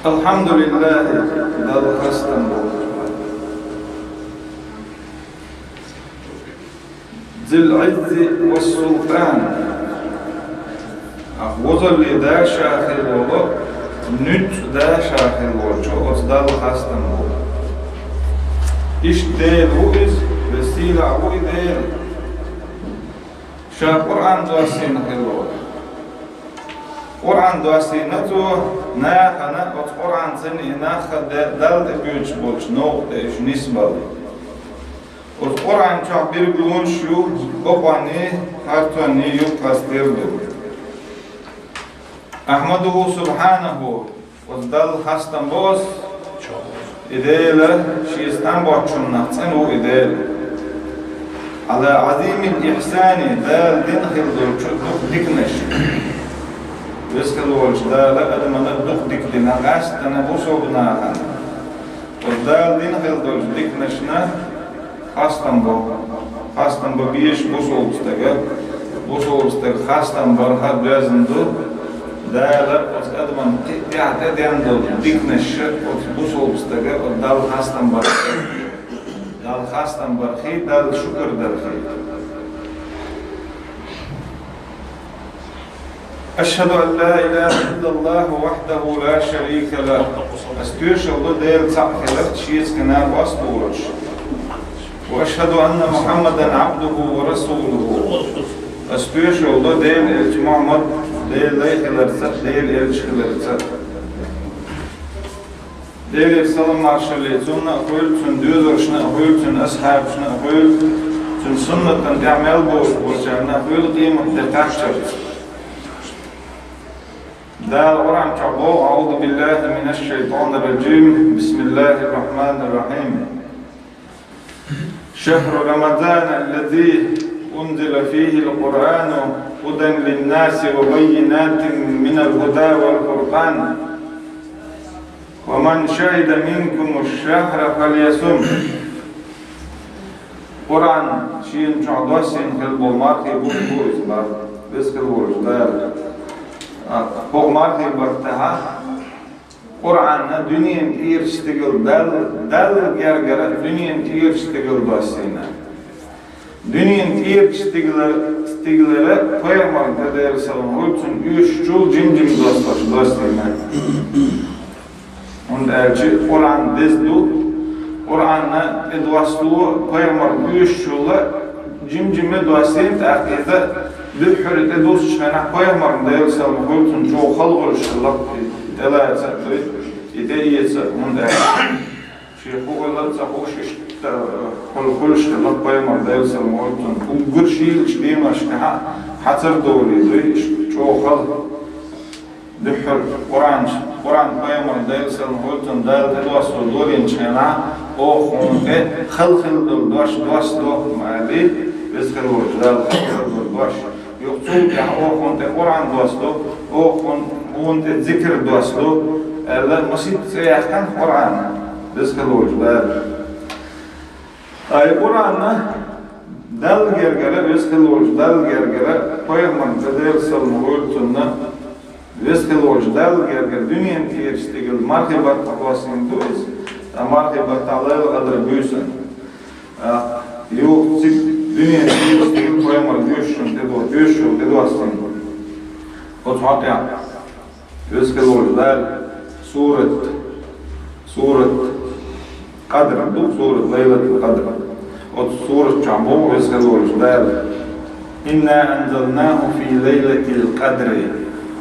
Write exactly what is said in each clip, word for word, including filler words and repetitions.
Алхьамдулиллахи, Далла хастам бу. Зил Ӏиззи ва Султан. Ахь возалле да ша хилла волу, нуьцкъ да ша хилла волчу оцу Далла хастам бу. Иштта Дела ву иза, весийла ву и Дела. Ша Къуръан доссийна хилла волу. Къуръан доссийна цо, нахана оцу Къуръанца и нах а де-, Далла тӀе кхуьйсуш болчу новкъа тӀе уьш нисбала. Оцу Къуръан чохь билгалонаш ю бакъонний, харцонний юккъе хастам бу. Ахьмадуху субхьанаху, оцу Далла хастам бу ас, и Дела, шен стам боцчунах цӀена ву и Дела. Ӏала Ӏазимил ихьсани, Дала дина хилла долчу дукха диканаш. Веза хилла волчу Дала адамана дукха дика дина, къаьсттина бусалба нахана. Оцу Дала дина хилла долчу диканашна хастам бо. Хастам бо безаш бусалба стага. Бусалба стага хастам барх а доьзна ду. Дала оцу адаман кхин а тӀаьхьа тӀеден долчу диканаш оцу бусалба стага оцу Далла хастам барх. Далла хастам бархий, Далла шукар дархий. Ашхаду ан ла илаха иллаллаху вахьдаху ла шарика лах. Ас тоьшалла ду Дела цхьаъ хиларца, шеца кхин а васт волуш. Ва ашхаду анна Мухьаммадан Ӏабдуху ва расулуху. Ас тоьшалла ду Дела элча Мухьаммад Дела лай хиларца, Дела элча хиларца. Делера салам-маршалла цунна а хуьлда, цуьнан доьзалшна а хуьлда, цуьнан асхьабашна а хуьлда, цуьнан суннатан тӀехь мел бовлуш болчарна а хуьлда къематде кхаччалц. Дала Къуръан чохь боху: «Аъузу биллахи минаш шайтанир раджим. Бисмиллахир рахманир рахим. Шахру рамаданал лази унзила фихил Къуръану гӀудан линнаси ва баййинатин минал гӀуда вал фуркъан». «Ва ман шахида минкумуш шахра фальясум». Къуръан шена чохь доссийна хилла болу мархий бутт бу иза боху, веза хилла волчу Дала. А, хӀокху мархий баттахь Къуръанна дуьненан тӀерачу стигала Далла, Далла гергара дуьненан тӀерачу стигала доссийна. Дуьненан тӀерачу стигала, стигалара пайхамарна тӀе Делера салам хуьлда цунна оьшучул жим-жима доссош доссийна. ХӀунда аьлча Къуръан деза ду, Къуръанна тӀе доссало пайхамарна оьшучул жим-жима доссийна, тӀаккха иза дуьххьара тӀе дуссучу хенахь пайхамарна Делера салам хуьлда цунна чӀогӀа хала хуьлуш хилла, тӀелаца а дуй, и тӀеэца а, хӀунда аьлча шен хууш а ца хууш иштта хуьлуш хилла пайхамар Делера салам хуьлда цунна. Уггар шийлачу деношкахь а хьацар долий дуй, иштта чӀогӀа хала. Дуьххьара Къуръан, Къуръан пайхамар Делера салам хуьлда цунна Дала тӀедоссо долийначу хенахь, оха хьуна тӀе хала хилла долу дош доссадо ма аьллий, веза хилла волчу Дала хала хилла долу дош. Юха цул тӀаьхьа оха хьуна тӀе Къуръан доссадо, оха хьуна тӀе зикр доссадо, аьлла, масийтта цӀе яьккхина Къуръанна, веза хилла волчу Дала. Ай Къуръанна Далла гергара, веза хилла волчу Далла гергара, пайхамарна тӀе Делера салам хуьлда цунна, веза хилла волчу Далла гергара дуьненан тӀерачу стигала мархий баттахь доссийна ду иза, ткъа мархий баттахь Лайлатул-Къадр буьйсанна. А, юха цига дуьненан тӀерачу стигала пайхамарна оьшучунна тӀе до-, оьшучул тӀе доссийна. Оцу хьокъехь, веза хилла волчу Дала сурат, сурат Къадр ду, сурат Лайлатул-Къадр. Оцу сурат чохь боху веза хилла волчу Дала: «Инна анзалнаху фи лайлатил къадри».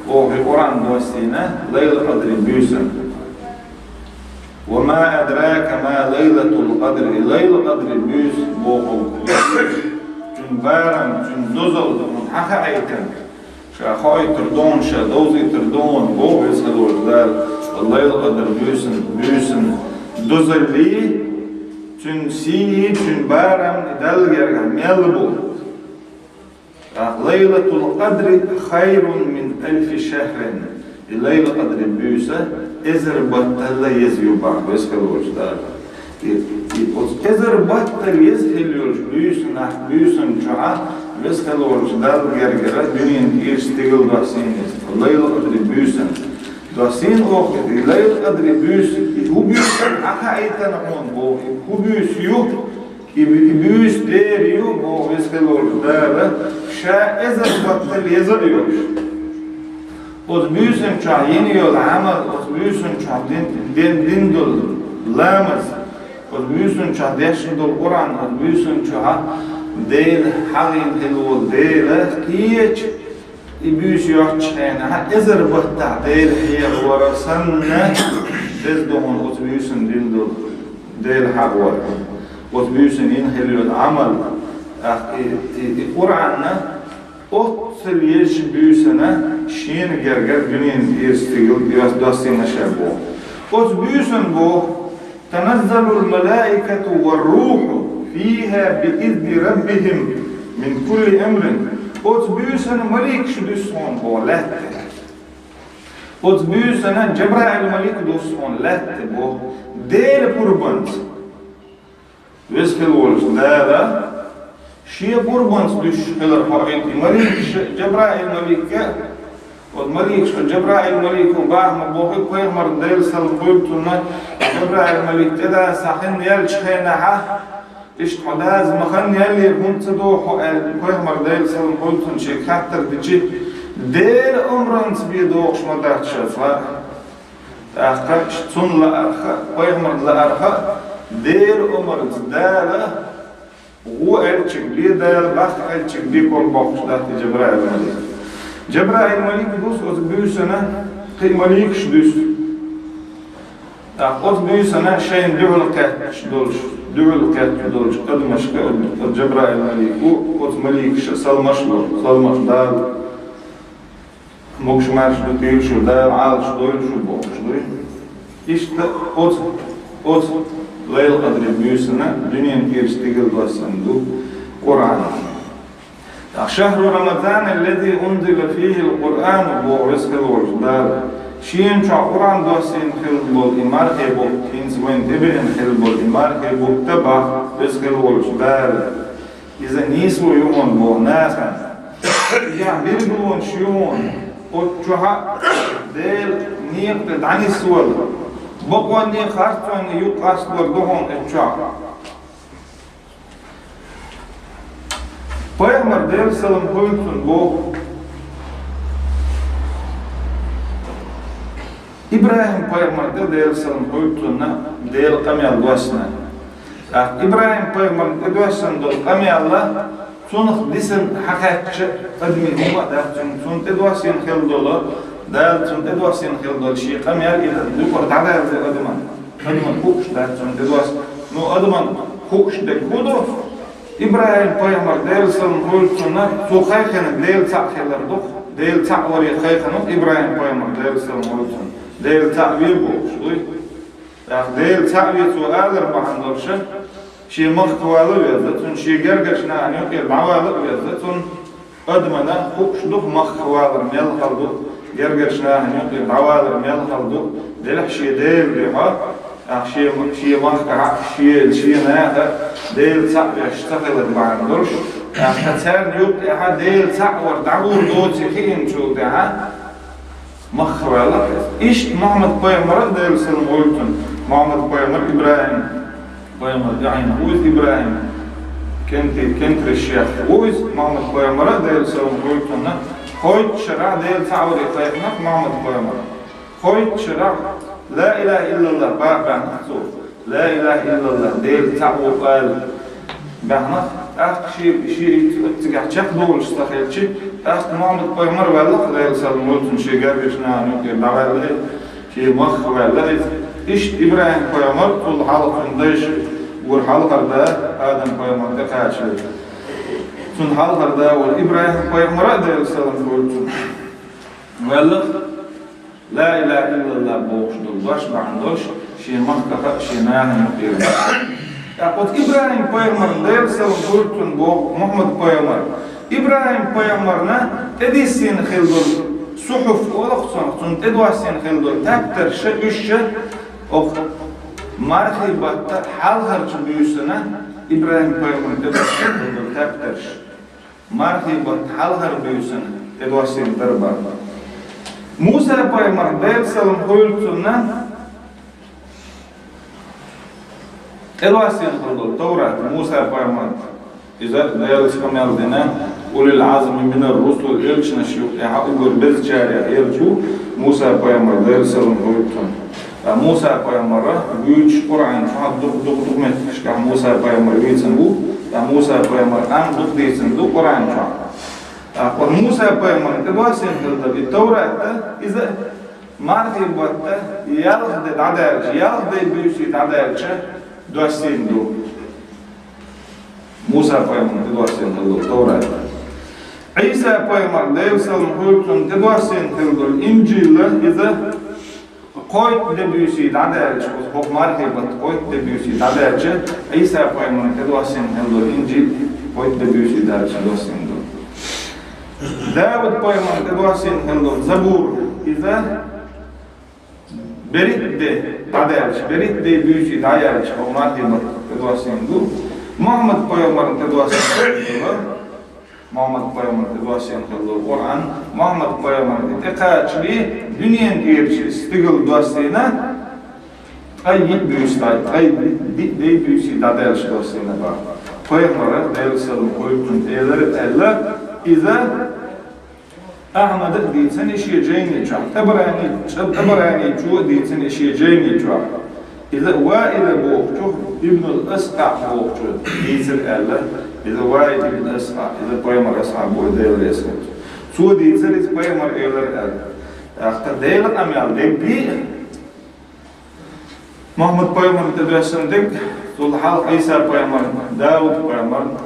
Оха и Къуръан доссийна Лайлатул-Къадри буьйсанна. «Ва ма адрака ма Лайлатул-Къадри». Лайлатул-Къадри буьйса боху. Цуьнан барам, цуьнан дозалла хьуна хьан хаийтина? Ша хоуьйтур ду хьуна, ша довзуьйтур ду хьуна, боху веза хилла волчу Дала. Лайлатул-Къадр буьйсанна, буьйсанна дозаллий, цуьнан сий, цуьнан барам и Далла гергахь мел бу. ТӀаккха «Лайлатул-Къадри хайрун мин алфи шахрин». И Лайлатул-Къадри буьйса эзар батталла еза ю боху веза хилла волчу Дала. И, и оцу эзар баттал еза хилла йолчу буьйсанна, буьйсанна чохь веза хилла волчу Далла гергара дуьненан тӀерачу стигала доссийна иза. Лайлатул-Къадри буьйсанна. Доссийна оха и Лайлатул-Къадри буьйса, и хӀун буьйса ю, Ӏа хаийтина хьона боху, и хӀун буьйса ю, и, и буьйса дера ю боху Веза хила волчу Дала, ша эзар баттал еза а йолуш. Оцу буьйсанна чохь йина йолу Ӏамал, оцу буьйсанна чохь дин, дин, дин долу ламаз, оцу буьйсанна чохь дешна долу Къуръан, оцу буьйсанна чохь Дела хьахийна хила волу Дела кхечу и буьйса йоцучу хенахь, эзар баттахь Дела хьехавар санна, беза ду хьуна оцу буьйсанна дина долу Дела хьахавар. Оцу буьйсанна йина хила йолу Ӏамал, тӀаккха и, и, и Къуръанна оццул езачу буьйсанна шена гергара дуьненан тӀера стигала доссийна ша боху. Оцу буьйсанна боху, تنزل الملائكة والروح فيها بإذن ربهم من كل أمر. Оцу буьйсанна маликаш дуьсу хьуна боху лаьтта. Оцу буьйсанна Джабраил малик дуьсу хьуна лаьтта боху Делан пурбанца. Веза хила волчу Дала Шен пурбанца дуьсуш хилар хоуьйту и маликаш, Джабраил малик а, оцу маликаш, Джабраил малико бахама боху пайхамар Делан салам хуьлда цунна, Джабраил малик тӀедаса хин яьллачу хенахьа, иштта хьо даза ма хан яьллера хӀунда ца доху хьо аьлла, пайхамар Делан салам хуьлда цунна шега хаттар дичи, Делан омранца бен дохуш ма дац шаца. ТӀаккха цунна лаарх а, пайхамарна лаарх а, Делан омранца Дала гӀо аьллачиг бен, Дала баккха аьллачиг бен ког боккхуш дац и Джабраил малик. Джабраил малик дуьсу оцу буьйсанна, кхин а маликаш дуьсу. ТӀаккха оцу буьйсанна шайна дуьхьал кхетташ долуш, дуьхьал кхетташ долчу адамашка оцу Джабраил малико, оцу маликаша саламаш ло, саламаш Дала. Могуш-маьрша ду, тешаш ду, Дала Ӏалаш дойла шу бохуш дуй. Иштта оцу, оцу Лайлатул-Къадри буьйсанна дуьненан тӀера стигала доссийна ду Къуръан. ТӀаккха шахьру Рамадан аллази унзила фихил Къуръан боху Веза хила волчу Дала. Шена чохь Къуръан доссийна хилла болу и мархи бутт, хӀинца вайна тӀебеана хилла болу и мархи бутт а боху Веза хила волчу Дала. Иза нийсо ю хьуна боху нахана. Яхь билгалонаш ю хьуна. Оцу чохь Делан некъа тӀе дӀанисвала. Бакъонний, харцонний юкъ къастор ду хьуна оцу чохь. Пайхамар Делан салам хуьлда цунна боху. ИбрахӀим-пайхамар тӀе Делан салам хуьлда цунна Делан къамел доссийна. ТӀаккха ИбрахӀим-пайхамарна тӀедоссийна долу къамел а, цунах дисина хьакхаьчча адамийн хӀума а дац цуьнан, цунна тӀедоссийна хилла долу, Дала цунна тӀедоссийна хилла долу шен къамел а, иза юкъара дӀадаьлла адаман, адаман хууш дац цунна тӀедоссийна. Ну, адаман хууш дерг хӀун ду? ИбрахӀим-пайхамар Делан салам хуьлда цунна, цо кхайкхинарг Делан цхьаъ хилар ду-кх. Делан цхьаъ варе кхайкхина ду-кх ИбрахӀим-пайхамар Делан салам хуьлда цунна. Делан цхьаъ ве бохуш дуй. ТӀаккха Делан цхьаъ ве цо алар бахьана долуша, шен махка вала а веза цунна, шен гергарчу нахана юкъера дӀавала а веза цунна, адамана хууш ду-кх махка валар мел хала ду, гергарчу нахана юкъера дӀавалар мел хала ду, делахь шен Делан дуьхьа, тӀаккха шен, шен махкахьа, шен, шен наха Делан цхьаъ веш ца хилар бахьана долуш, тӀаккха царна юкъа тӀехьа Делан цхьаъ вар дӀагӀур доций хиъначул тӀехьа, махка ваьлла иза. Иштта Мухьаммад-пайхамар а, Делан салам хуьлда цунна, Мухьаммад-пайхамар ИбрахӀим пайхамар даьхьна ву иза, ИбрахӀим кенти-, кентарш шех ву иза, Мухьаммад-пайхамар а, Делан салам хуьлда цунна, кхойтта шарахь Делан цхьаъ варе кхайкхина-кх Мухьаммад-пайхамар. Кхойтта шарахь ла илаха иллаллах баха баьхна-кх цо. Ла илаха иллаллах, Дела цхьаъ ву ала баьхна-кх, тӀаккха шен, шен цигахь чекхдолуш ца хилча, тӀаккха Мухьаммад-пайхамар ваьлла-кх, Делан салам хуьлда цунна, шен гергарчу нахана юкъера дӀаваьлла иза, шен махка ваьлла иза. Иштта ИбрахӀим-пайхамар, цул хьалха цуьнан дайша, вуьра хьалхара да, Адам-пайхамар тӀекхачале. Цуьнан хьалхара да волу ИбрахӀим-пайхамар а, Делан салам хуьлда цунна, ваьлла-кх. Ла илаха иллаллах бохуш долу дош бахьана долуш, шен махкахь а, шен нахана юкъера. ТӀаккха оцу ИбрахӀим-пайхамарна, Делан салам хуьлда цунна, боху Мухьаммад-пайхамар. ИбрахӀим-пайхамарна тӀедиссина хилла долу сухьуф олу-кх цунах, цунна тӀедоссийна хилла долу тептарш а, уьш а, оха мархий батта хьалхарчу буьйсанна ИбрахӀим-пайхамарна тӀедоссийна хилла долу тептарш. Мархий батта хьалхара буьйсанна тӀедоссийна дара боху. Муса пайхамар, Делан салам хуьлда цунна, тӀедоссийна хилла долу Таврат, Муса пайхамар, иза Делан къамел дина, улил азми минар русул, элчанаш юкъахь уггар безачарех ерг ву Муса пайхамар, Делан салам хуьлда цунна. Ткъа Муса пайхамара вуьйцуш Къуръан чохь дукха, дукха, дукха меттигашкахь Муса пайхамар вийцина ву, ткъа Муса пайхамар къам дукха дийцина ду Къуръан чохь. ТӀаккха Муса пайхамарна тӀедоссийна хилла долу и Таврат, иза мархий бутт ялх де дӀадаьлча, ялх де буьйсий дӀадаьлча доссийна ду. Муса пайхамарна тӀедоссийна хилла долу Таврат. Ӏийса пайхамарна, Делан салам хуьлда цунна, тӀедоссийна хилла долу Инжил, иза кхойтта де буьйсий дӀадаьлча, оцу хӀокху мархий бутт кхойтта де буьйсий дӀадаьлча, Ӏийса пайхамарна тӀедоссийна хилла долу Инжил кхойтта де буьйсий даьлча доссийна ду. Дауд пайхамарна тӀедоссийна хилла долу Забур, иза берхӀитта де дӀадаьлча, берхӀитта де буьйсий дӀаяьлча, хӀокху мархий бутт тӀедоссийна ду. Мухьаммад пайхамарна тӀедоссийна хилла долу Мухьаммад пайхамарна тӀедоссийна хилла долу Къуръан, Мухьаммад пайхамарна тӀекхачале дуьненан тӀерачу стигала доссийна, ткъе йиъ буьйса дӀа, ткъе диъ де буьйсий дӀадаьлча доссийна боху. Пайхамара, Делан салам хуьлда цунна, элира аьлла, иза Ахьмада а дийцина и шен жайни чохь, ТӀабарани, ТӀабараничо а дийцина и шен жайни чохь. Иза Ваила бохучух, Ибнул Аскъаъ бохучо дийцира аьлла, иза Ваил ибн Аскъаъ, иза пайхамар асхьаб ву, Дела реза хуьлда цунна. Цо дийцира иза, пайхамар элира аьлла. ТӀаккха Делан къамел дерг а, Мухьаммад пайхамарна тӀедоьссина дерг, цул хьалха Ӏийса пайхамарна, Дауд пайхамарна,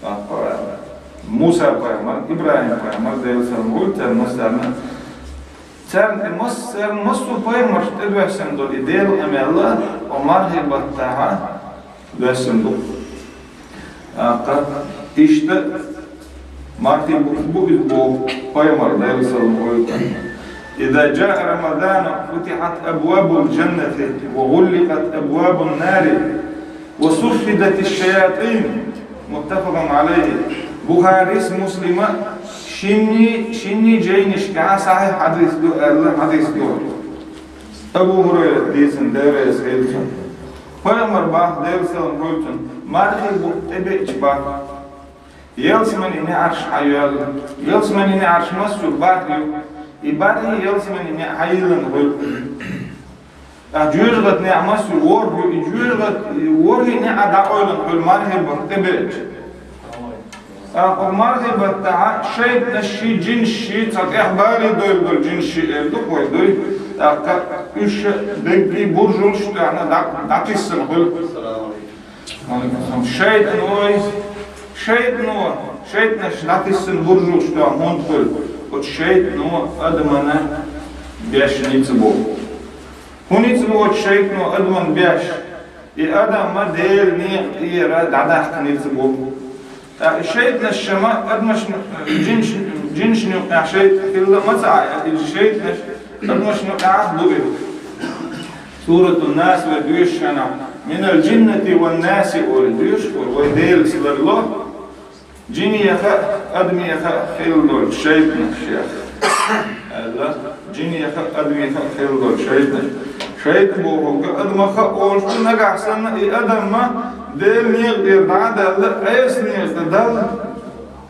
тӀаккха Муса пайхамарна, ИбрахӀим пайхамарна, Делан салам хуьлда царна массарна. Царна тӀе мас-, царна массо а пайхамаршна тӀедоьссина долу и Делан къамел а, оцу мархий баттахь а доьссина ду. ТӀаккха иштта мархий бутт бу иза боху пайхамар, Делан салам хуьлда цунна. إذا جاء رمضان فتحت أبواب الجنة وغلقت أبواب النار وصفدت الشياطين. متفق عليه. Бухарис, Муслима шинний, шинний жайнашкахь сахьихь хьадис ду аьлла хьадис ду. Абу ХӀурайрата дийцина, Дела реза хуьлда цунна. Пайхамар боху, Делан салам хуьлда цунна, мархий бутт тӀебеача боху, ялсаманин неӀарш хьайоьллу. Ялсаманин неӀарш массо а бархӀ ю. И бархӀ ялсаманин неӀ хьайиллина хуьлу. Ткъа жоьжахатин неӀ массо а ворхӀ ю. И жоьжахат, и ворхӀ неӀ дӀакъевлина хуьлу мархий бутт тӀебеача. ТӀаккха мархий баттахь шайтӀанашший, жинашший, цхьа тӀехь бале дойла долу жинашший эр ду-кх вай дуй. ТӀаккха уьш дегги буржалш а тоьхна дӀа-, дӀатиссина хуьлу. ШайтӀано, шайтӀано, шайтӀанаш дӀатиссина буржалш тоьхна хӀунда хуьлу? Оцу шайтӀано адамана беш ницкъ бу. ХӀун ницкъ бу оцу шайтӀано адамана беш? И адам ма Делан некъа тӀера дӀадаккха ницкъ бу. ТӀаккха и шайтӀанаш ма адамашна, жинаш-, жинашна юкъахь шайтӀа хилла ма ца Ӏа, и шайтӀанаш адамашна юкъахь а ду и. Суратун-Нас вай доьшучу хенахь, «Минал жиннати ван наси» олий доьшуш вай, вай Делаца ларло, жинеха а, адамеха а хилла долчу шайтӀанех шех аьлла, жинеха а, адамеха а хилла долчу шайтӀанех. ШайтӀа бохург адамах а олуш ду, нагахь санна и адам ма Делан некъа тӀера дӀа а даьлла, Ӏеса некъа тӀе Далла,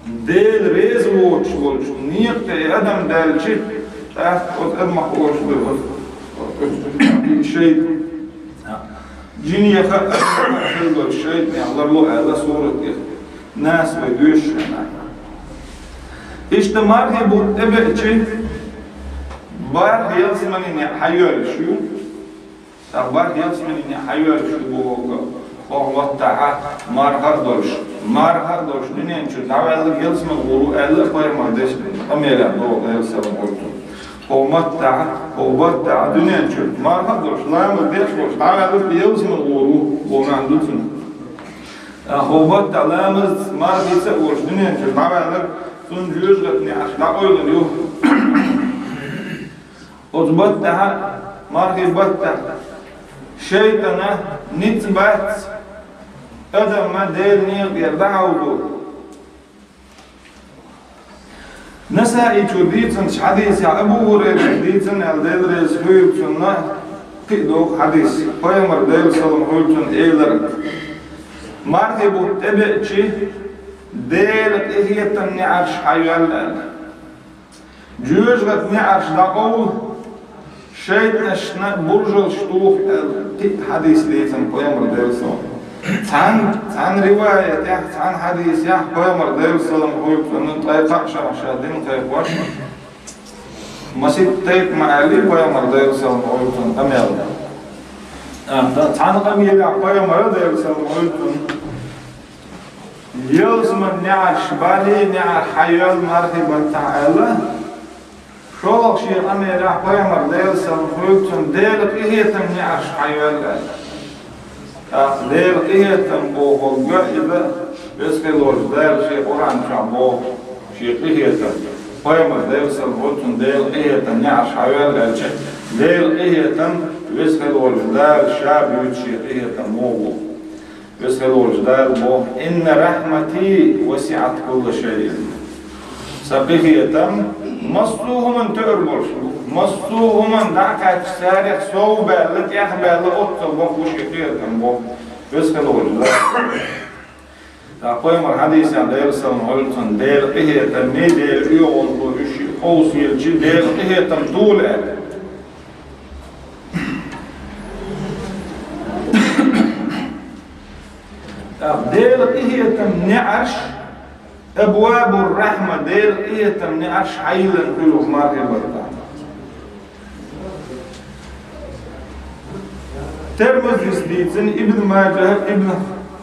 Дела реза воцуш волчу некъа тӀе и адам даьлча, тӀаккха оцу адамах олуш ду, оцу, оцу, и шайтӀа. Жинеха а, адамеха а хилла долчу шайтӀанех ларло аьлла сурат тӀе, Нас вай доьшучу хенахь. Иштта мархий бутт тӀебеача, бархӀ ялсаманин неӀ хьайоьллуш ю. ТӀаккха бархӀ ялсаманин неӀ хьайоьллуш ю бохург, хӀокху маттахь марха а долуш, марха а долуш дуьнен чуьра дӀаваьлларг ялсамане гӀур ву аьлла пайхамар дешна къамелехь боху, Делан салам хуьлда цунна. ХӀокху маттахь, хӀокху баттахь дуьнен чуьра марха а долуш, ламаз деш а волуш дӀаваьлларг ялсамане гӀур ву боху маьӀна ду цуьнан. ХӀокху баттахь ламазца, мархица а волуш дуьнен чуьра дӀаваьлларг, цунна жоьжахатин неӀарш дӀакъевлина ю. Оцу баттахь, мархий баттахь, шайтӀана ницкъ бац адам ма Делан некъа тӀера дӀахьовзо. Насаичо дийцинчу хьадисехь, Абу Хурайрас дийцина аьлла, Дела реза хуьйла цунна, кхин а догӀу хьадис, пайхамар, Делан салам хуьйла цунна, элира: «Мархи бутт тӀебеача, Делан къинхетам неӀарш хьайоьлла», — аьлла. «Жоьжахатин неӀарш дӀакъовла, шайтӀанашна буржалш туху», — аьлла, кхин а хьадис дийцина пайхамар, Делан салам. Цхьана, цхьана риваятехь, цхьана хьадисехь пайхамар, Делан салам хуьйла цунна, ткъе кхаа шарахь ша дина кхайкхош, масийтта тайпа ма аьллий пайхамар, Делан салам хуьйла цунна, къамел. А, ткъа цхьана къамелехь пайхамара, Делан салам хуьйла цунна, ялсаманин неӀарш, балий неӀарш хьайоьлла мархи баттахь аьлла, шолгӀа шен къамелехь пайхамар, Делан салам хуьйла цунна, Делан къинхетам неӀарш хьайоьлла аьлла. ТӀаккха Делан къинхетам бохург иза, Веза хила волчу Дала Шен Къуръан чохь боху, Шен къинхетам. Пайхамар, Делан салам хуьйла цунна, Делан къинхетам неӀарш хьайоьлла аьлча, Делан къинхетам, Веза хила волчу Дала Ша буьйцу Шен къинхетам муха бу. Веза хила волчу Дала боху: «Инна рахьмати васиӀат кулла шайъин». Сан къинхетам массо а хӀуманна тоьар болуш бу. Массо а хӀуманна дӀа а кхаьчча, царех сов баьлла, тӀех баьлла, оццул боккха бу Шен къинхетам боху Веза хила волчу Дала. ТӀаккха пайхамар хьадисехь, Делан салам хуьйла цунна, Делан къинхетаммий, Делан оьгӀазло уьш къовсаелча, Делан къинхетам тухула аьлла. ТӀаккха Делан къинхетам неӀарш, абвабур-рахьма, Делан къинхетам неӀарш хьайиллина хуьлу мархи баттахь. Тирмизис дийцина, Ибн Маджа, Ибн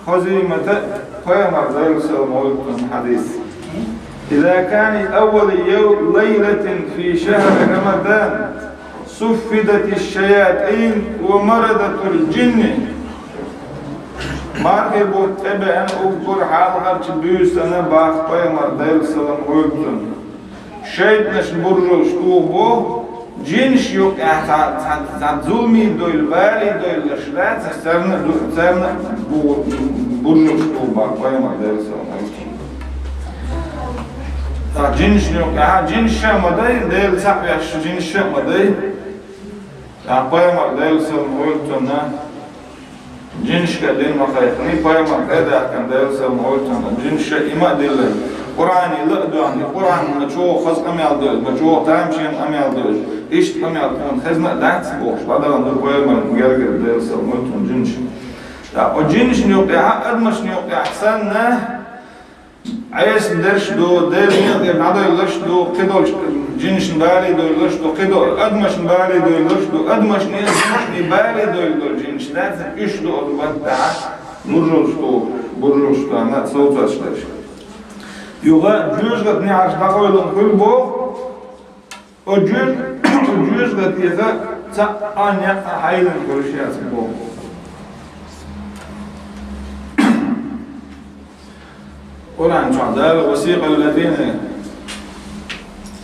Хузаймата, пайхамар, Делан салам хуьйла цунна, хьадис: «Иза кана аввалу яв-, лайлатин фи шахри Рамадан, суффидатиш-шаятӀин ва марадатул-джинни». Мархи бутт тӀебеана уггар хьалхарчу буьйсанна, боху пайхамар, Делан салам хуьйла цунна, шайтӀанаш буржалш туху боху, джинаш юкъехь цхьа, цхьа, цхьа зуламе довла, бале довлуш дац, царна а ду-, царна а бу-, буржалш туху боху пайхамар, Делан салам хуьйла цунна. Цхьа джинаш юкъехь, джинаш а ма дай, Дела цхьаъ веш джинаш а ма дай. Цхьа пайхамар, Делан салам хуьйла цунна, джинашка дина ма кхайкхиний, пайхамар тӀедаьккхина, Делан салам хуьйла цунна, джинаш а, и ма а диллина. Къуръане ла а доьгӀна, Къуръан ма чӀогӀа хаза къамел ду иза, ма чӀогӀа тамашийна къамел ду иза, иштта къамел тхуна хезна а дац бохуш, бадална ду пайхамарна гергара, Делан салам хуьйла цунна, джинаш. ТӀаккха оцу джинашна юкъехь, адамашна юкъехь санна, Ӏеса дерш ду, Делан некъа тӀера дӀадойлалаш ду, кхидолчу джинашна бале дойлалаш ду, кхидо-, адамашна бале дойлалаш ду, адамашна а, джинашна а бале дойлалаш долу джинаш дац, уьш ду оцу баттахь буржалш ду, буржалш ду, ана а совцош дерш. Юха жоьжахатин неӀарш дӀакъовлина хуьлу боху, Оцу жоьж-, оцу жоьжахатех цхьа а некъ хьайиллина хуьлуш яц боху. Къуръан чохь Дала: «Ва сикъал-лазина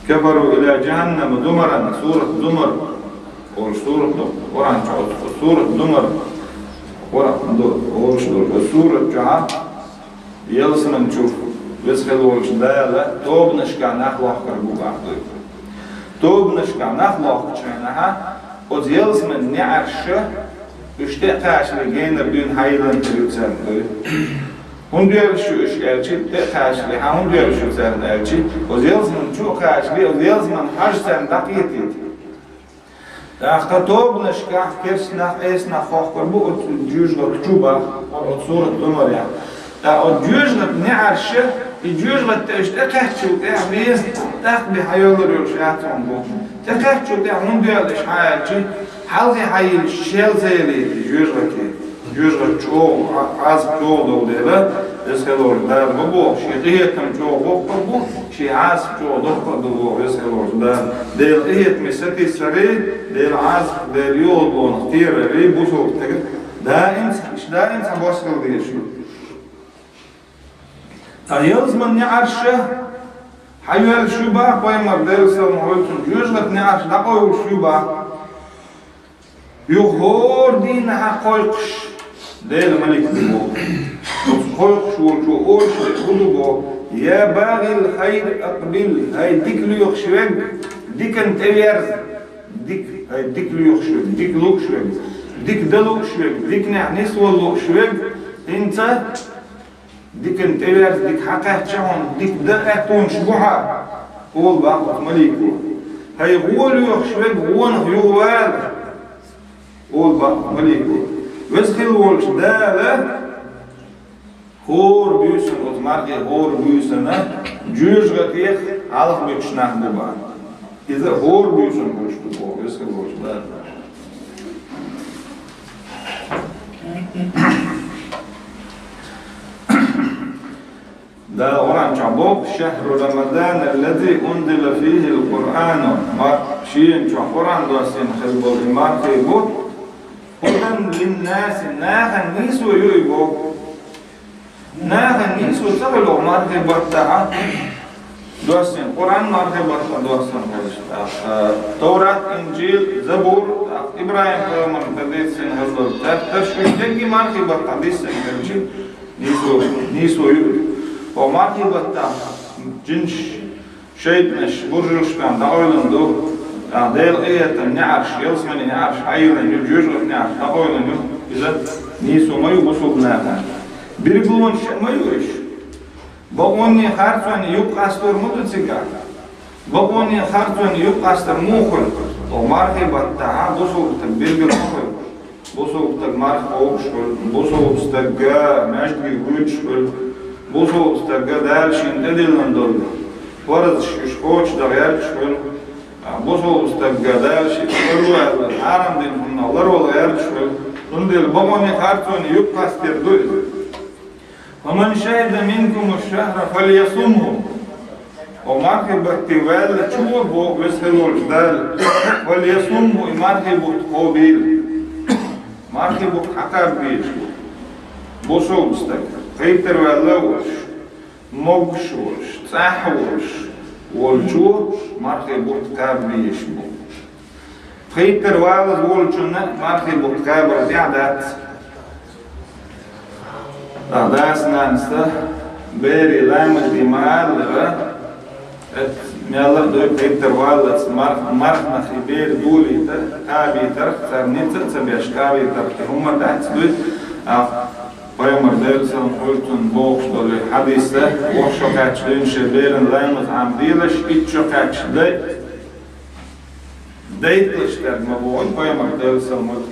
кафару иля джаханнама зумаран», сурат Зумар, олуш сурат ду, Къуръан чохь сурат Зумар, Къуръан ду, олуш ду, сурат чохь Ялсамани чу Веза хила волчу Дала тобанашкахь нах лохкур бу боху. Тобанашкахь нах лохкучу хенахь, оцу ялсаманин неӀарша уьш тӀе а кхачале генара дуьйна хьайиллина хир ю царна дуй. ХӀунда йоьллуш ю уьш аьлча, тӀе а кхачале, хьан хӀунда йоьллуш ю царна аьлча, оцу ялсамани чу а кхачале, оцу ялсаманин хьожа царна дӀакхетийта. ТӀаккха тобанашкахь керста нах, Ӏеса нах хохкур бу оцу жоьжахати чу боху, оцу сурат Зумарехь. Ткъа оцу жоьжахатин неӀарша, и жоьжахати тӀе уьш тӀекхаьччул тӀаьхьа беза, тӀаккха бен хьайоьллур йолуш яц хьуна боху. ТӀекхаьччул тӀаьхьа хӀунда йоьллу уьш хьан аьлча, хьалхе хьайиллина шел ца ялийта жоьжахати. Жоьжахати чӀогӀа, Ӏа-, Ӏазап чӀогӀа долу дела, Веза хила волчу Дала ма боху, Шен къинхетам чӀогӀа боккха а бу, Шен Ӏазап чӀогӀа доккха а ду боху Веза хила волчу Дала. Делан къинхетаме сатийсаре, Делан Ӏазап, Делан юхалонах кхерарий бусалба стеган даим, даим цхьа бос хила дезаш ду. Ткъа ялсаманин неӀарша хьайоьллуш ю боху пайхамар, Делан салам хуьлда цунна, жоьжахатин неӀарша дӀакъовлуш ю боху. Юха хӀора дийнахьа кхойкхуш Делан малик ду боху. Оцу кхойкхуш волчо олуш дерг хӀун ду боху? يا باغي الخير أقبل, хӀай дика лоьхуш верг, дикан тӀеверза, дика, хӀай дика лоьхуш верг, дика лууш верг, дика дан лууш верг, диканехь нисвала лууш верг, хӀинца дикан тӀеверза, дика хьакхаьчча хьуна, дика дан аьттонаш бу хьан, олу боху оцу малико. ХӀай вон лоьхуш верг, вонах юхавала, олу боху малико. Веза хилла волчу Дала хӀора буьйсанна, оцу мархий хӀора буьйсанна жоьжахатех хьалха буьтуш нах бу боху. Иза хӀора буьйсанна болуш ду боху, веза хилла волчу Дала. Дала Къуръан чохь боху: «شهر رمضان الذي أنزل فيه القرآن». Ма-, шена чохь Къуръан доссийна хилла болу и мархий бу, «هدى للناس», нахана нийсо ю и боху. Нахана нийсо ца хуьлу мархий баттахь доссийна, Къуръан мархий баттахь доссийна хилча, тӀаккха Товрат, Инжил, Забур, тӀаккха ИбрахӀим-пайхамарна тӀедиссина хилла долу тептарш, уьш дерриге мархий баттахь диссина хилча, нийсо, нийсо ю. Хьо мархий баттахь жинаш, шайтӀанаш, буржалш бен дӀакъевлина ду, тӀаккха Делан къинхетам неӀарш, ялсаманин неӀарш хьайиллина ю, жоьжахатин неӀарш дӀакъевлина ю, иза нийсо ма ю бусулба нахана. Билгалонаш а ма ю уьш. Бакъонийн харцонийн юкъ къастор ма ду цигахь. Бакъонийн харцонийн юкъ къастар муха хуьлу? Оха мархий баттахь бусулба стаг билгал ма хуьлу. Бусулба стаг марха кхобуш хуьлу, бусулба стаг маьждиге гӀуьйтуш хуьлу, бусулба стаг Дала шена тӀедиллина долу парзаш уьш кхочушдан гӀерташ хуьлу, бусулба стаг Дала шена ларвала, хьарам дина хӀуманах ларвала гӀерташ хуьлу. Цундела бакъонийн харцонийн юкъ къастор ду иза. «فمن شهد منكم الشهر فليصمه». Оха мархий батте ваьллачо, боху веза хилла волчу Дала, «فليصمه», и мархий бутт кхобийла. Мархий бутт хьакхаба безаш бу бусулба стаг, кхийтар ваьлла а волуш, могуш а волуш, цӀахь а волуш волчо мархий бутт кхаба безаш бу. Кхийтар валаза волчунна мархий бутт кхабар тӀехь дац. Ткъа дас-нанас берийн ламаз де ма-аллара, эцу мелла а дуй кхийтар валлалц марх-, марханах и бер долийта, кхабийтарх, царна ницкъ а ца беш кхабийтарх и хӀумма дац дуй, а, пайхамар Делан салам хуьлу цунна бохуш долу хьадис ду, ворхӀ шо кхаьчча дуьйна шен беран ламаз Ӏамделаш, итт шо кхаьчча дай дайтталаш дерг ма боху пайхамар Делан салам хуьлу.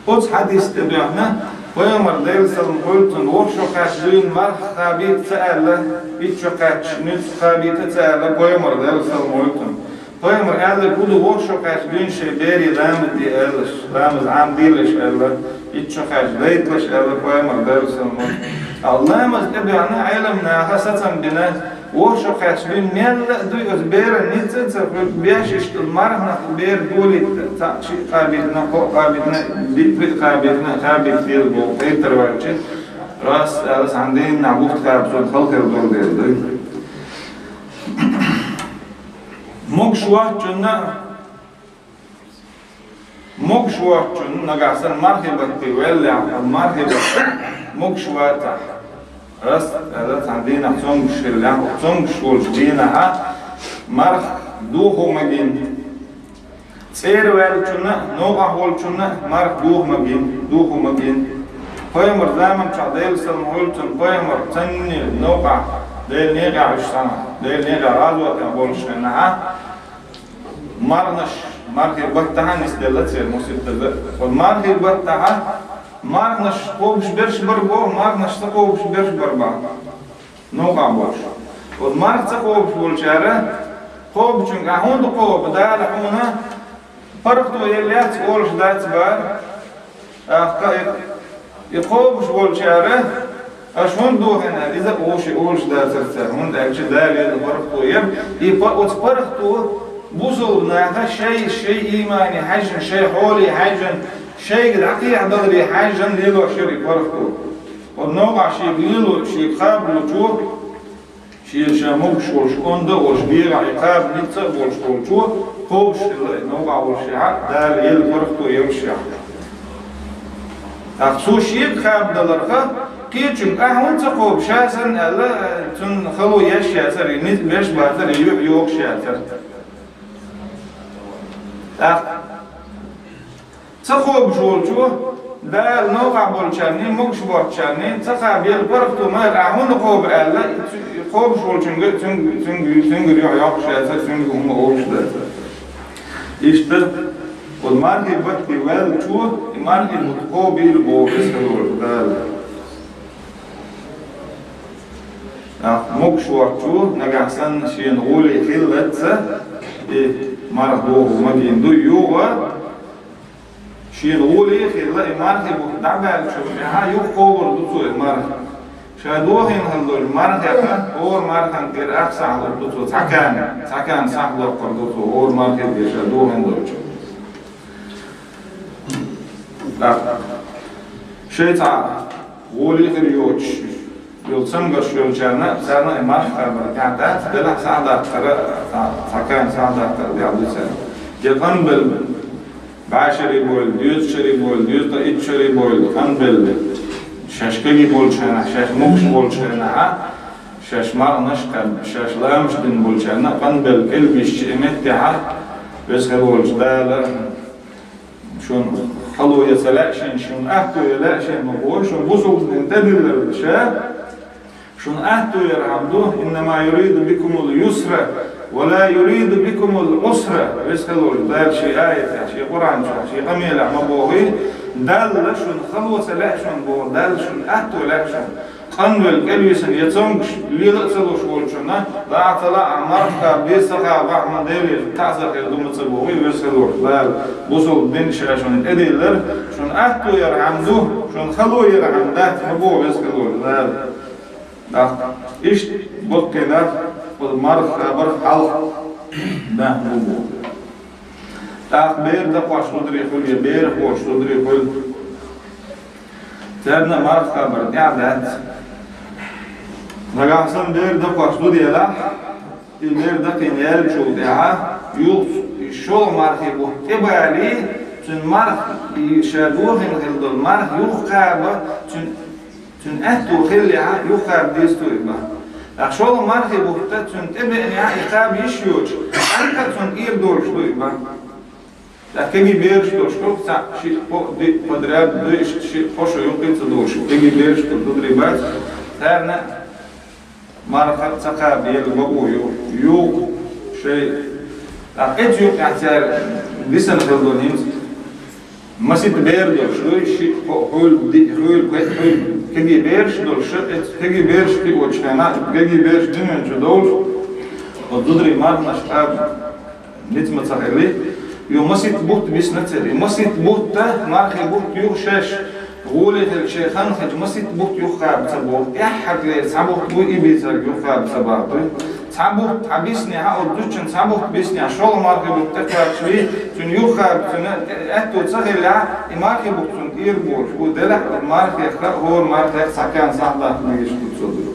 Оцу хьадис тӀе баьхна, пайхамар Делан салам хуьлу цунна ворхӀ шо кхаьчча дуьйна марха кхабийта ца аьлла, итт шо кхаьчча нуьцкъ кхабийта ца аьлла, пайхамар Делан салам хуьлу цунна. Пайхамар аьлла, хӀун ду ворхӀ шо кхаьчча дуьйна шен берийн ламаз де аьллаш, ламаз Ӏамделаш аьлла, итт шо кхаьчча дайтталаш аьлла, пайхамар Делан салам хуьлу. А ламаз тӀе баьхна Ӏеламнаха сацам бина, ворхӀ шо кхаьчча дуьйна мелла а дуй оцу беран ницкъ а ца хуьлу, беш иштта марханах бер долийта, цхьаъ шиъ кхабийтина, кхоъ кхабийтина, диъ-пхиъ кхабийтина, кхабийта дела боху кхийтар ваьлча, раз аьлла, цхьана дийнахь бутт кхаба цунна хала хир долу дела дуй. Могуш воцчунна, могуш воцчунна, нагахь санна мархий батте ваьллехь, мархий батте могуш вацахь, раз аьлла, цхьана дийнахь цомгуш хиллехь, цомгуш волчу дийнахьа марха дохо ма гина. ЦӀера ваьллачунна, новкъахь волчунна марха дохо ма гина, дохо ма гина. Пайхамар заман чохь Делан салам хуьлу цунна, пайхамар цанна новкъахь Делан некъехь уьш санна, Делан некъехь гӀазотехь болуш хенахьа, марханаш, мархий баттахьа нисделла церан муситтаза. Оцу мархий баттахьа марханаш кхобуш берш бар боху, марханаш ца кхобуш берш бар боху. Новкъахь болуш. Оцу марха ца кхобуш болчара, кхобучуьнга ахь хӀунда кхоба, Дала хьуна паргӀато елла яц олуш дац бара. ТӀаккха и, и кхобуш болчара, аша хӀунда дохийна, иза а вовши олуш дацара цара, хӀунда аьлча Дала елла паргӀато яра. И па-, оцу паргӀато бусулба наха шай, шай иймане хьаьжжина, шай хьоле хьаьжжина, шайга дӀакхехьадаларе хьаьжжина лелош яра и паргӀато. Оцу новкъахь шега лело, шега кхабалучо, шен ша могуш волуш, онда а волуш, дегӀахь и кхаба ницкъ а болуш волчо, кхобуш хилла и новкъахь волушехь а, Дала елла паргӀато йолушехь. ТӀаккха цо шега кхабадаларха, Кхечуьнга, ахьа хӀунда ца кхобу ша санна аьлла, цунна хало еш яцара, и ницкъ беш бацара, и юьхь йохуш яцара. ТӀаккха ца кхобуш волчо, Дала новкъахь болчарний, могуш боцчарний, ца кхаба елла паргӀато ма яра, ахьа хӀунда кхоба аьлла, цу-, кхобуш волчуьнга, цуьнга, цуьнга, цуьнгара юьхь йоккхуш яцара, цуьнга хӀума олуш дацара. Иштта, оцу мархи батте ваьллачо, и мархи бутт кхобийла боху Веза хилла волчу Дала. ТӀаккха могуш воцчо, нагахь санна шена гӀоле хиллалц, и марха дохо магийна ду, юха шена гӀоле а хилла, и мархи бутт дӀабаьллачул тӀаьхьа юха кхобур ду цо и марха. Ша дохийна хилла долчу мархех хӀора мархан тӀера ах сахьт лур ду цо, цхьа кан, цхьа кан сахьт локкхур ду цо, хӀора мархи тӀера ша дохийна долчу. ТӀаккха шайн цхьа гӀоле хир йоцуш йолу цамгарш йолчарна, царна и марха кхабар тӀехь дац, делахь сахьт даккхара, цхьа, цхьа кан сахьт даккхара тӀехь ду царна. Я къанбелла, бӀе шаре бойла, доьза шаре бойла, доьза ткъе итт шаре бойла, къанбелла, шаьш кегий болчу хенахь, шаьш могуш болчу хенахь, шаьш марханаш кхаьбна, шаьш ламазаш дина болчарна къанбелла кӀелбисча и меттехь, Веза хилла волчу Дала шуна хало ян ца лаьа шена, шуна атто ян лаьа шена ма боху, шуна бусалба дин тӀедиллар ша, шуна атто ярхьама ду, «Иннама юриду бикумул юсра, ва ла юриду бикумул усра», Веза хилла волчу Дала шен аятехь, шен Къуръан чохь, шен къамелехь ма бохий, Далла шуна хало ца лаьа шуна боху, Далла шуна атто лаьа шуна. Къанвелла кӀелвисина я цомгуш лела а ца луш волчунна, лаахь ца лаахь марха кхаба деза, ца кхабахь ма Делера таӀзар хир ду ма ца бохий Веза хилла волчу Дала, бусалба дин ша шуна тӀедиллар, шуна атто ярхьама ду, шуна хало ярхьама дац ма боху Веза хилла волчу Дала. ТӀаккха иштта баккхий нах оцу марха кхабарх хьалха нах бу боху. ТӀаккха бер дакхош зударий хуьлу я берах боцуш зударий хуьлу. Царна а марха кхабар тӀехь дац. Нагахь санна бер дакхош зуда елахь, и бер дакхийна яьллачул тӀаьхьа, юха и шолгӀа мархи бутт тӀебалий, цуьнан марха, и ша дохийна хилла долу марха юхакхаба, цуьнан Цуьнан аьтто хиллехь, юхакхаба деза ду и бан. ТӀаккха шолгӀа мархи бутт цуьнан тӀебеанехь, и кхаба йиш йоцуш, тӀаккха а цунна тӀера долуш ду и бан. ТӀаккха кегий бераш долуш ду, цхьаъ, шиъ, кхоъ, диъ подряд, дуьйш, шиъ, кхо шо юккъе а ца долуш, кегий бераш долу зударий бац, царна а марха ца кхаба елла бакъо ю. Юха шайн, тӀаккха эцу юккъехь цара дисина хилла долу хӀинца. Масийтта бер долуш дуй, шиъ, кхоъ, хьуьлла, диъ, хьуьлла, пхиъ, хьуьлла. Кегий бераш долуш, кегий бераш кхиочу хенахь, кегий бераш дуьнен чу долуш, оцу зударийн марханаш кхаба ницкъ ма ца хилли, юха масийтта бутт бисина церан. И масийтта бутт, мархи бутт юха шаьш гӀоле хилча, шайн хан хилча, масийтта бутт юхакхаба ца боху. ТӀаьххьаралера цхьа бутт буй, и бийцарг юхакхаба ца боху дуй. Цхьа бутт, цхьа биснехь, оцу зудчун цхьа бутт биснехь, шолгӀа мархи бутт тӀекхаччале, цуьнан юхакхаба, цуьнан аьтто ца хиллехь, и мархи бутт цунна тӀера болуш бу, делахь а мархех а, хӀора мархех а цхьа кан сахьт даккха дезаш ду цо дуй.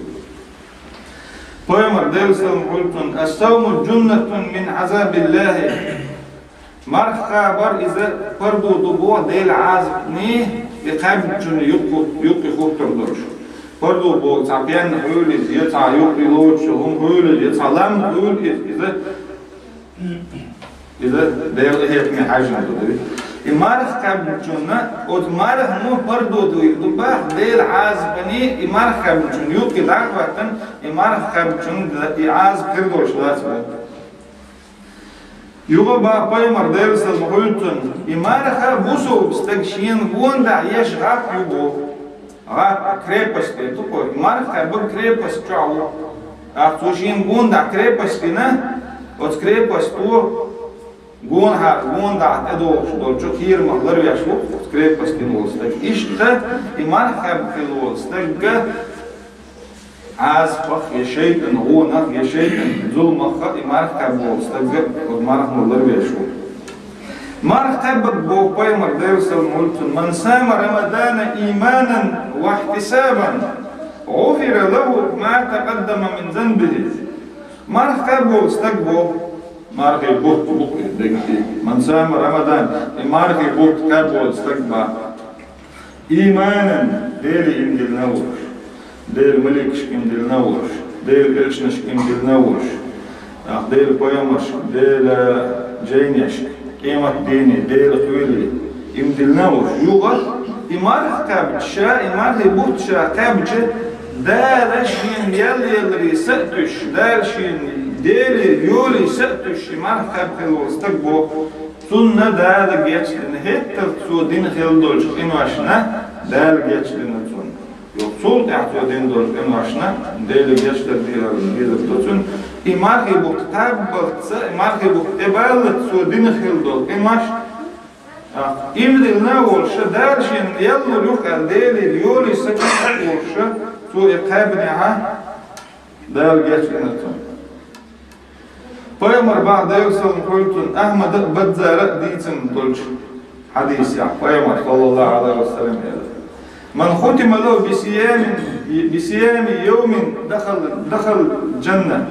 Пайхамар, Делан салам хуьлда цунна: «Ас-савму джуннатун мин Ӏазабиллахи». Марха кхабар иза пардо ду боху Делан Ӏазапний, и кхаьбначунна юккъе, юккъе хуттур долуш. Пардо боху цхьа пенна хуьлу иза, я цхьа юккъе лоцуш хӀума хуьлу иза, я цхьа лам хуьлу иза, иза, иза Делан эхартане хьаьжна ду, дуй. И марха кхаьбначунна, оцу мархано пардо дуйла ду боху Делан Ӏазапаний, и марха кхаьбначунна юккъе дӀа а хӀоьттина, и марха кхаьбначунна и Ӏазап хир долуш лаца бу. Юха боху пайхамар, Делан салам хуьлда цунна: «И марха бусалба стаг шена гонаха еш гӀап ю», – боху. ГӀап, крепость ду кхо. Марха кхаьбнарг крепость чохь ву. ТӀаккха цо шена гонаха крепость дина, оцу крепосто гонахара, гонаха тӀедогӀуш долчу кхерамах ларвеш ву оцу крепость дина волу стаг. Иштта и марха кхаьбна хилла волу стаг Ӏазапах я шайтӀан гӀонах, я шайтӀан зуламах и марха кхаьбна волу стаг оцу мархано ларвеш ву. Марха кхаьбнарг, боху пайхамар, Делан салам хуьлда цунна: «Ман сама Рамадана ийманан ва ихьтисабан, гӀуфира лаху ма такъаддама мин занбихи». Марха кхаьбна волу стаг, боху, мархи бутт бу и дерг. «Ман сама Рамадан», и мархи бутт кхаьбна волу стаг боху. Ийманан, Деле ийман диллина волуш, Делан маликашка ийман диллина волуш, Делан элчанашка ийман диллина волуш, ахь Делан пайхамаршка, Делан жайнашка, къематдене, Делан кхеле ийман диллина волуш. Юха и марха кхаьбча, ша и мархий бутт ша кхаьбча, Дала шена ял еларе са а туьйсуш, Дала шена Делера йоле са а туьйсуш, и марха кхаьбна хилла волу стаг боху, цунна Дала гечдина хӀетта а цо дина хилла долчу къиношна, Дала гечдина цунна. Юха цул тӀаьхьа цо дина долчу къиношна Деле гечдар дезар ду цунна. И мархий бутт кхаьббалц, и мархий бутт тӀебаллалц цо дина хилла долу къинош, а, ийман диллина волуш, Дала шена ял лур ю аьлла, Делера йоле са а туьйсуш, цо и кхаьбнехь, Дала гечдина цунна. Пайхамар боху, Делера салам хуьлда цунна, Ахьмада а, Баззара а дийцина долчу хьадисехь, Пайхамар, саллаллаху Ӏалайхи ва саллам, элира: «Ман хутима лаху бисиями, бисиями йовмин дахал, дахал джанна».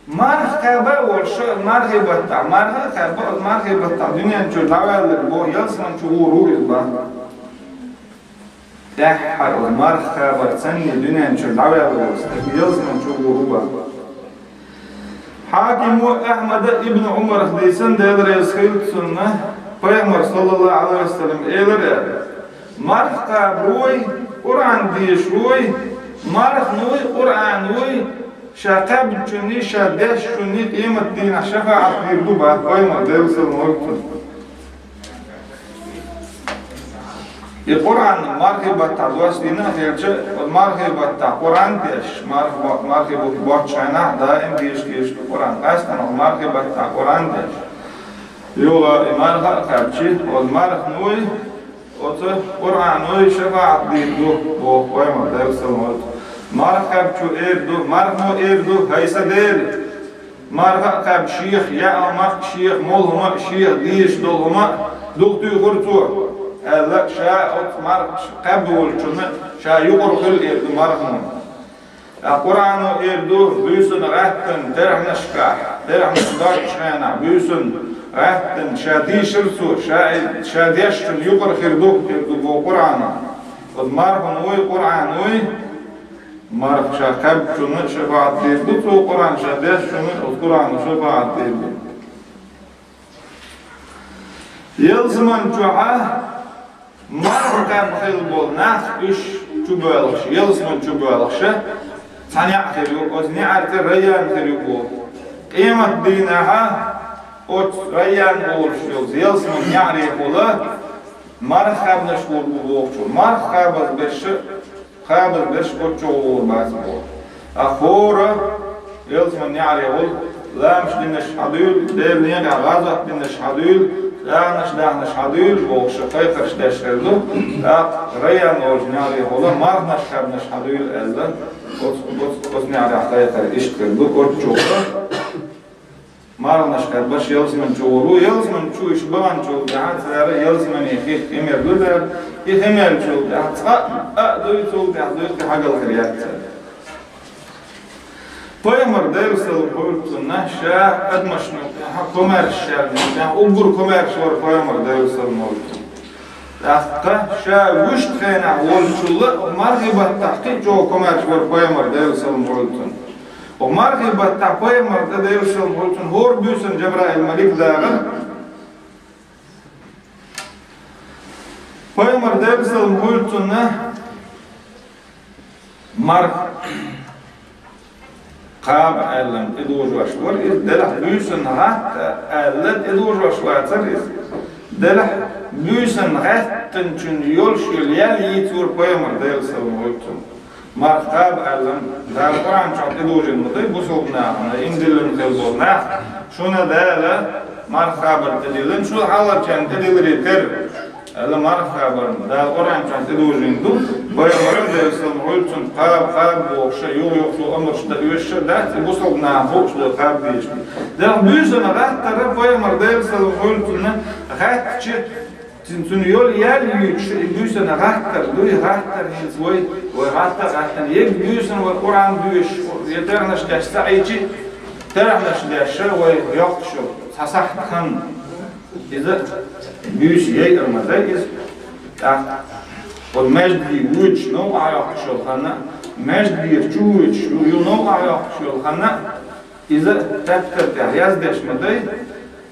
Марха кхаба а волуш, мархий баттахь, марха а кхаьбна, мархий баттахь дуьнен чуьра дӀаваьлларг боху, ялсамани чу гӀур ву иза боху. ТӀаьххьара оцу марха кхабарца санна дуьнен чуьра дӀаваьлла волу стаг ялсамани чу гӀур ву боху. Хьакима, Ахьмада, Ибн Ӏумарах дийцина, Дела реза хуьлда цунна, Пайхамар, саллаллаху Ӏалайхи ва саллам, элира аьлла: «Марха кхабарой, Къуръан дешарой, мархануй, Къуръануй, ша кхаьбначунний, ша дешначунний къематдийнахь шафаӀат дийр ду», – боху Пайхамар, Делера салам хуьлда цунна. И Къуръан мархий баттахь доссийна а хилча, оцу мархий баттахь Къуръан деш, марх-, мархий бутт боцчу хенахь даим дийшина дийшина ду Къуръан. Къаьсттина оцу мархий баттахь Къуръан деш, юха и марха а кхаьбча, оцу мархануй, оцу Къуръануй шафаӀат дийр ду, боху Пайхамар, Делера салам хуьлда цунна. Марха кхаьбчо эр ду, мархано эр ду: «ХӀай сан Дела, марха а кхаьбна шех яа хӀума а, шех молу хӀума а, шех дезаш долу хӀума а дукха туьйхира цо», – аьлла, ша оцу марха кхаьбна волчунна ша юкъара хуьлу эр ду мархано. Ткъа Къуръано эр ду, буьйсанна гӀаьттина терхьнашкахь, терхьнаш доцучу хенахь буьйсанна гӀаьттина ша дийшира цо, ша, ша дешначунна юкъара хир ду, эр ду боху Къуръано. Оцу мархануй, Къуръануй, марха ша кхаьбначунна шафаӀат дийр ду цо, Къуръан ша дешначунна оцу Къуръано шафаӀат дийр ду. Ялсамани чохь марха кхаьбна хилла болу нах, уьш чубоьлхуш, ялсамани чубоьлхуш, цхьа неӀ хир ю, оцу неӀарна цӀе Райян хир ю боху. Къематдийнахь оцу Райян олуш йолу ялсамани неӀарехула марха кхаьбнарш гӀур бу бохучо. Марха кхабаза берш, кхабаза берш оцу чу гӀур бац боху. Ткъа хӀора ялсамани неӀарехула ламазаш динарш хьадуьйла, Делан некъехь гӀазот динарш хьадуьйла, тӀаьхьанаш дахнарш хьадуьйла бохуш кхайкхарш деш хир ду. ТӀаккха Райян олучу неӀарехула марханаш кхаьбнарш хьадуьйла аьлла, оцу, оцу, оцу неӀарехь кхайкхар иштта хир ду, оцу чу марханаш кхаьбнарш ялсамани чу гӀур бу, ялсамани чу уьш баханчул тӀаьхьа цара ялсамане хих къамел ду цара, и къамелчул тӀаьхьа цкъа а дуй, цул тӀаьхьа дуй, кхин хьогалла хир яц цара. Пайхамар, Делера салам хуьлда цунна, ша адамашна тӀехь комаьрша шарна тӀехь уггар комаьрша вара Пайхамар, Делера салам хуьлда цунна. ТӀаккха ша вуьшта хенахь волчул а мархий баттахь кхин а чӀогӀа комаьрша вара Пайхамар, Делера салам хуьлда цунна. Оцу мархий баттахь Пайхамарна тӀе, Делера салам хуьлда цунна, хӀора буьйсанна Жабраил-малик дахара. Пайхамар, Делера салам хуьлда цунна, марха кхаба аьлла тӀедожош вара иза, делахь буьйсанна гӀатта аьлла тӀедожош вацара иза. Делахь буьйсанна гӀаьттинчун йолуш йолу ял йийцира Пайхамар, Делера салам хуьлда цунна. Марха кхаба аьлла, Дала Къуръан чохь тӀедожийна ма ду бусалба нахана, ийман диллина хилла болу нах, шуна Дала марха кхабар тӀедиллина, шу хьалхарчарна тӀедилларе терра. Аьлла, марха кхабарна Дала Къуръан чохь тӀедожийна ду, Пайхамара, Делера салам хуьлда цунна, кхаба, кхаба бохуш, юха-юха цо амарш дан оьшуш а дац, и бусалба наха хууш ду кхаба дезаш. Делахь буьйсанна гӀаттара Пайхамар, Делера салам хуьлда цунна, гӀаьттича, цуьнан, цуьнан йолу ял юьйцуш, и буьйсанна гӀаттар дуй, гӀаттар хӀинца вай, вай гӀатта а гӀаьттина, ерриг буьйсанна вай Къуръан доьшуш, я терхьнаш деш ца Ӏийчи, терхьнаш деш вай йоккхуш йолу цхьа сахьт хан. Иза буьйса яйар ма дай иза. ТӀаккха оцу маьждиге воьдуш новкъахь йоккхуш йолу ханна, маьждигера чу воьдуш ю, ю новкъахь йоккхуш йолу ханна, иза даьттара тӀехь яздеш ма дай.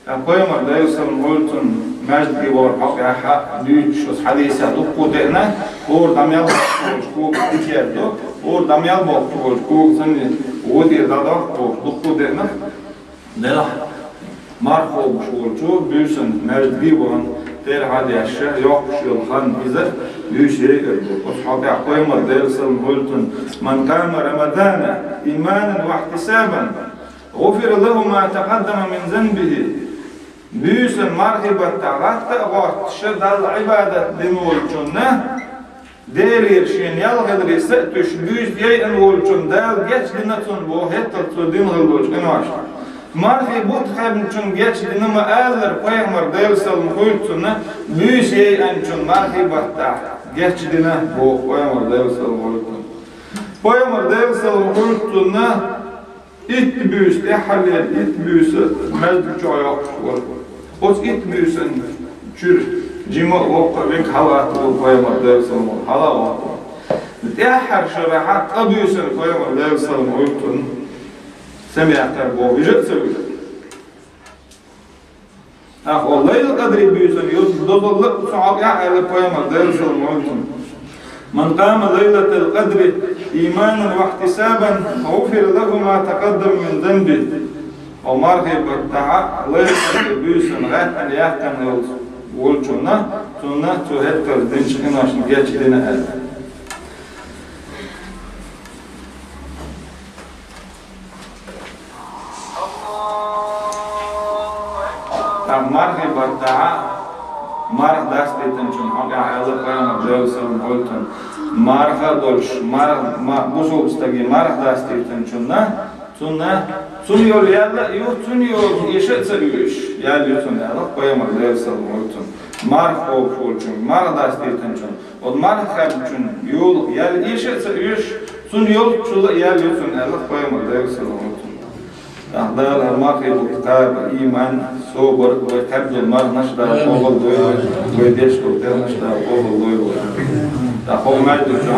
Ткъа Пайхамар, Делан салам хуьлда цунна, маьждиге вахар хьокъехь дуьйцуш оцу хьадисехь дуккха а деана, хӀора дӀа мел боккхуш волчу когах тӀекердо, хӀора дӀа мел боккхуш волчу когах санна, вон тӀера дӀадоккхуш дуккха а деана. Делахь марха кхобуш волчо буьйсанна маьждиге а вахана, терахь а дешна, йоккхуш йолу хан иза буьйса яйъар ду. Оцу хьокъехь Пайхамар, Делан салам хуьлда цунна: «Ман къама Рамадана иманан ва ихьтисабан, гӀуфира лахӀу ма такъаддама мин занбихӀ». Буьйсанна мархийн баттахь гӀатта а гӀоттуш, Далла Ӏибадат дина волчунна, Делера шена ял хиларе са а туьйсуш, буьйса яйъина волчунна Дала гечдина цунна боху, хӀетталц цо дина хилла долчу къиношна. Мархийн бутт хьаьбначунна гечдина ма-аллара, Пайхамар, Делан салам хуьлда цунна, буьйса яйъинчунна мархийн баттахь гечдина боху, Пайхамар, Делан салам хуьлда цунна. Пайхамар, Делан салам хуьлда цунна, итт буьйса, тӀаьххьарлера итт буьйса маьждиг чохь йоккхуш вара. Оцу итт буьйсан чуьра жима а, воккха а, векал хьалаатта волу Пайхамар, Делан салам хуьлда цунна, хьала а воккха. ТӀаьххьара шарахь ткъа буьйсанна Пайхамар, Делан салам хуьлда цунна, сема яьккхира боху, вижа а ца вижа. ТӀаккха оцу Лайлатул-Къадри буьйсанна йолу дозалла а цу хьокъехь аьлла Пайхамар, Делан салам хуьлда цунна: «Ман къама Лайлатал-Къадри иманан ва ихьтисабан, гӀуфира лахӀу ма такъаддама мин занбихӀ». Хьо мархийн баттахь Лайлатул-Къадри буьйсанна гӀаьттина яьккхина йолчу волчунна, цунна цо хӀетталц динчу къиношна гечдина аьлла. ТӀаккха мархийн баттахь марха дастийтинчун хьокъехь аьлла Пайхамар, Делан салам хуьлда цунна, марха а долуш, марха, ма-, бусулба стаге марха дастийтинчунна, цунна, цунна йолу ял а ю, цунна йолу эша а ца оьшуш, ял ю цунна аьлла Пайхамар, Делан салам хуьлда цунна, марха кхобуш волчунна, марха дастийтинчунна. Оцу марха кхаьбначун йолу ял эша а ца оьшуш, цунна йолччул а ял ю цунна аьлла Пайхамар, Делан салам хуьлда цунна. ТӀаккха Дала хӀара мархийн бутт кхаба иман, собар, вай кхаьбна долу марханаш Дала къобалдойла вай, вай деш долу дегӀанаш Дала къобалдойла вай. ТӀаккха хӀокху маьждиг чохь а,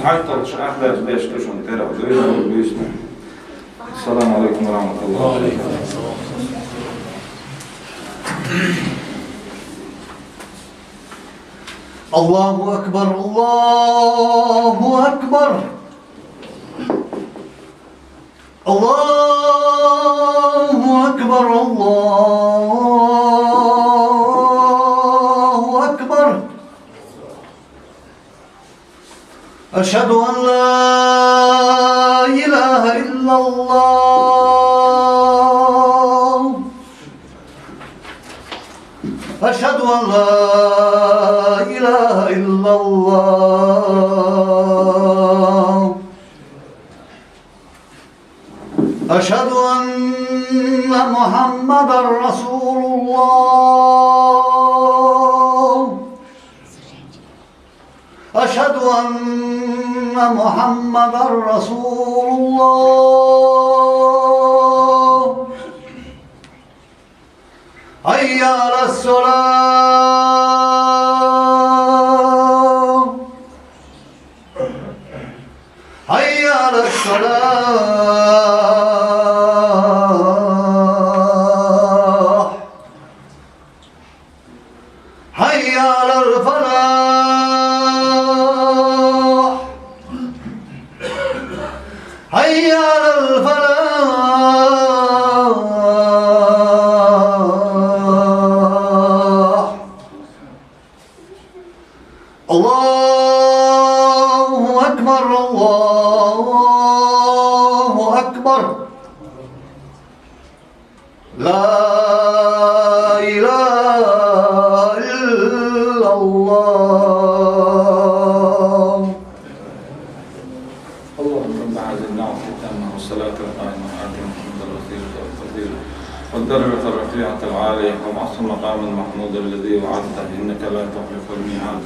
хьаьтталгаш ахдарш деш ду шуна терахь, дуьйна а, буьйсанна а. Ассаламу Ӏалайкум ва рахьматуллахӀи. الله أكبر، الله أكبر. الله أكبر، الله أكبر. أشهد أن لا إله إلا الله. أشهد أن لا إله إلا الله. أشهد أن محمدا رسول الله. أشهد أن محمدا رسول الله. حي على الصلاة. حي على الصلاة. حي على الفلاح. حي على الفلاح. الله أكبر، الله أكبر. لا إله إلا الله. اللهم رب هذه الدعوة التامة والصلاة القائمة، آت محمدا الوسيلة والفضيلة والدرجة الرفيعة العالية وابعثه مقاما محمودا الذي وعدته، إنك لا تخلف الميعاد.